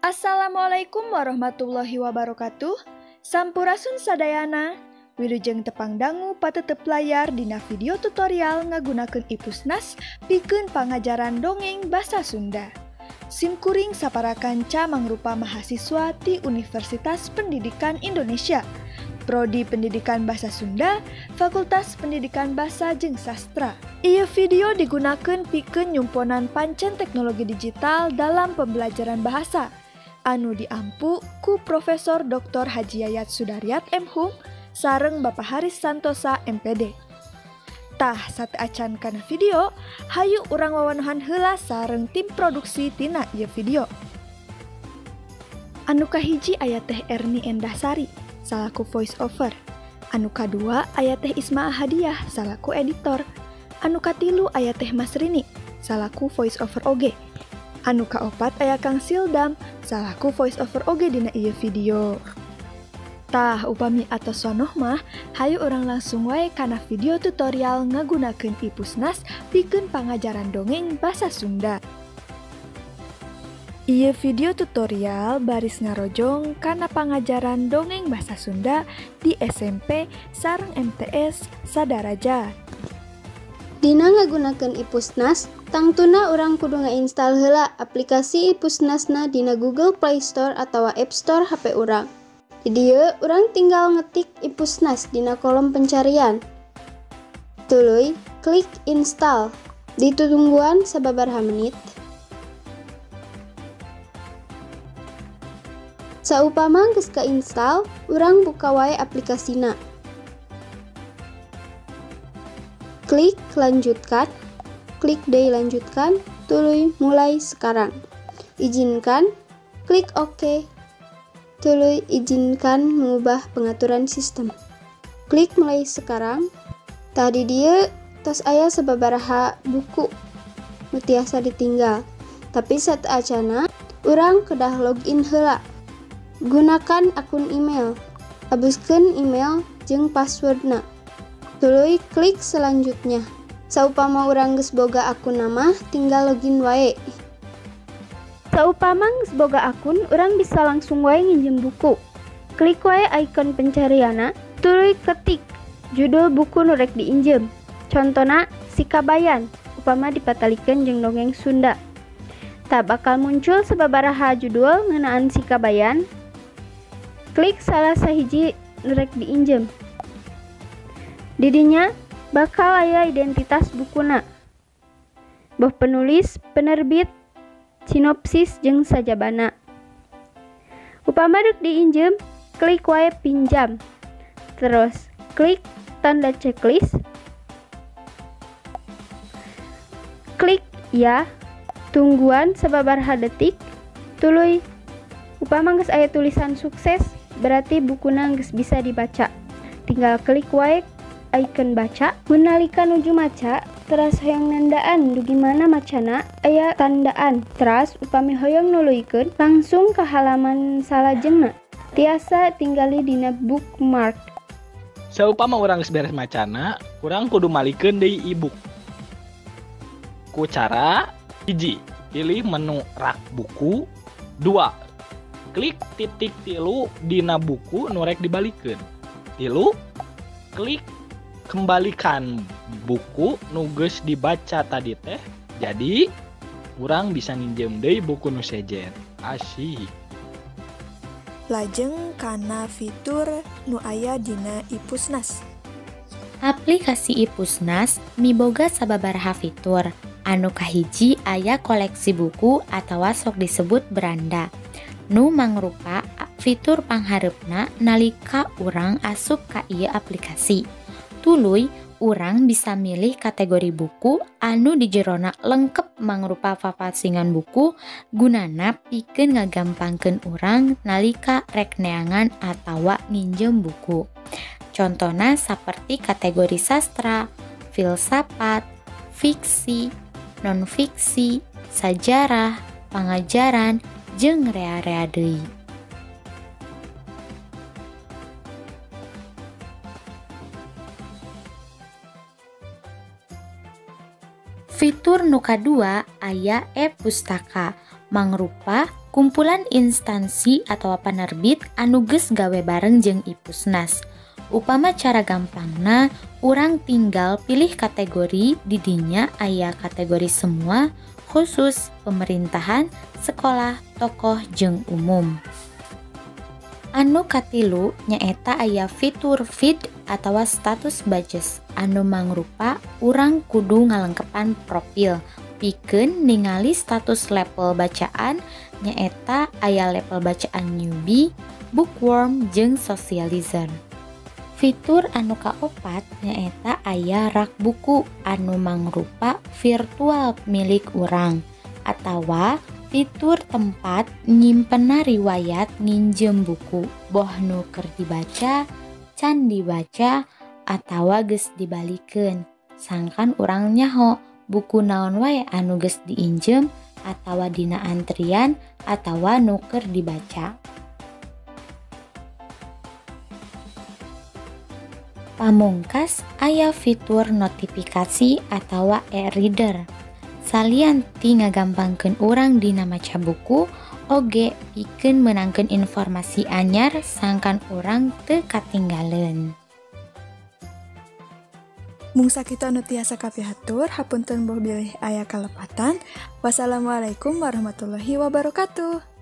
Assalamualaikum warahmatullahi wabarakatuh. Sampurasun sadayana. Wilujeng tepang dangu patetep layar dina video tutorial ngagunakeun iPusnas pikeun pangajaran dongeng basa Sunda. Simkuring saparakanca mangrupa mahasiswa ti Universitas Pendidikan Indonesia, Prodi Pendidikan Bahasa Sunda, Fakultas Pendidikan Basa jeung Sastra. Ieu video digunakeun pikeun nyumponan pancen teknologi digital dalam pembelajaran bahasa anu diampu ku Profesor Dr. Haji Yayat Sudaryat M.Hum sareng Bapak Haris Santosa MPD. Tah sateuacan kana video, hayu urang wawanohan heula sareng tim produksi tina ieu video. Anu kahiji aya Teh Erni Endahsari salaku voice over. Anu kadua aya Teh Isma Hadiah salaku editor. Anu katilu aya Teh Masrini salaku voice over oge. Anu kaopat aya Kang Sildam salaku voice over oge dina ieu video. Tah upami atos sonoh mah, hayu urang langsung wae kana video tutorial ngagunakeun iPusnas pikeun pangajaran dongeng basa Sunda. Ieu video tutorial baris ngarojong kana pangajaran dongeng basa Sunda di SMP sareng MTS Sadaraja. Dina ngagunakeun iPusnas, tangtuna urang kudu ngainstal heula aplikasi iPusnasna dina Google Play Store atawa App Store HP urang. Di dieu urang tinggal ngetik iPusnas dina kolom pencarian. Tuluy klik install. Ditungguan sababaraha menit. Saupama geus ka-install, urang buka wae aplikasina. Klik lanjutkan, klik deui lanjutkan, tuluy mulai sekarang. Izinkan, klik OK. Tuluy izinkan mengubah pengaturan sistem. Klik mulai sekarang. Tadi dieu tos aya sababaraha buku nu tiasa ditinggal. Tapi sateuacanna urang kedah login heula. Gunakan akun email. Abuskeun email jeung passwordna. Tuluy klik selanjutnya. Saupama urang geus boga akun mah tinggal login wae. Saupama geus boga akun, urang bisa langsung wae nginjem buku. Klik wae ikon pencarianna, tuluy ketik judul buku nu rek diinjem. Contona Si Kabayan, upama dipatalikeun jeung dongeng Sunda. Tah bakal muncul sababaraha judul ngeunaan Si Kabayan. Klik salah sahiji nu rek diinjem. Didinya bakal aya identitas bukuna, boh penulis, penerbit, sinopsis jeung sajabana. Upama rek diinjem, klik wae pinjam. Terus klik tanda checklist. Klik ya, tungguan sababaraha detik, tuluy upama geus aya tulisan sukses, berarti bukuna geus bisa dibaca. Tinggal klik wae icon baca. Mun nalika nuju maca, teras hoyong nandaan dugi mana macana aya tandaan. Teras upami hoyong nuluykeun langsung ke halaman salajengna. Tiasa tinggali dina bookmark. Saupama urang geus beres macana, urang kudu malikeun deui e-book. Ku cara 1. Pilih menu rak buku. 2. Klik titik 3 dina buku nu rek dibalikeun. 3. Klik kembalikan buku nu geus dibaca tadi teh. Jadi urang bisa nginjem deui buku nu sejen. Asik. Lajeng kana fitur nu aya dina iPusnas. Aplikasi iPusnas miboga sababaraha fitur. Anu kahiji aya koleksi buku atawa sok disebut beranda. Nu mangrupa fitur panghareupna nalika urang asup ka ieu aplikasi. Tuluy urang bisa milih kategori buku anu di jerona lengkep mangrupa papasingan buku gunana pikeun ngagampangkeun urang nalika rek neangan atawa nginjem buku. Contona saperti kategori sastra, filsafat, fiksi, non-fiksi, sajarah, pangajaran, jeung rea-rea deui. Fitur nu kadua aya e-pustaka mangrupa kumpulan instansi atawa panerbit anu geus gawe bareng jeung Ipusnas. Upama cara gampangna, urang tinggal pilih kategori, didinya aya kategori semua, khusus, pemerintahan, sekolah, tokoh, jeung umum. Anu katilu nyaeta aya fitur feed atawa status badges anu mangrupa urang kudu ngalengkepan profil pikeun ningali status level bacaan, nyaeta aya level bacaan newbie, bookworm, jeung socializer. Fitur anu kaopat nyaeta aya rak buku anu mangrupa virtual milik urang atawa fitur tempat nyimpenna riwayat nginjem buku, boh nu keur dibaca, can dibaca, atawa geus dibalikeun. Sangkan urang nyaho buku naon wae anu geus diinjem atawa dina antrian atawa nu keur dibaca. Pamungkas aya fitur notifikasi atawa e-reader. Salian ti ngagampangkeun urang dina maca buku, oge pikeun meunangkeun informasi anyar sangkan urang teu katinggaleun. Mung sakitu anu tiasa kapihatur, hapunten boh bilih aya kalepatan. Wassalamualaikum warahmatullahi wabarakatuh.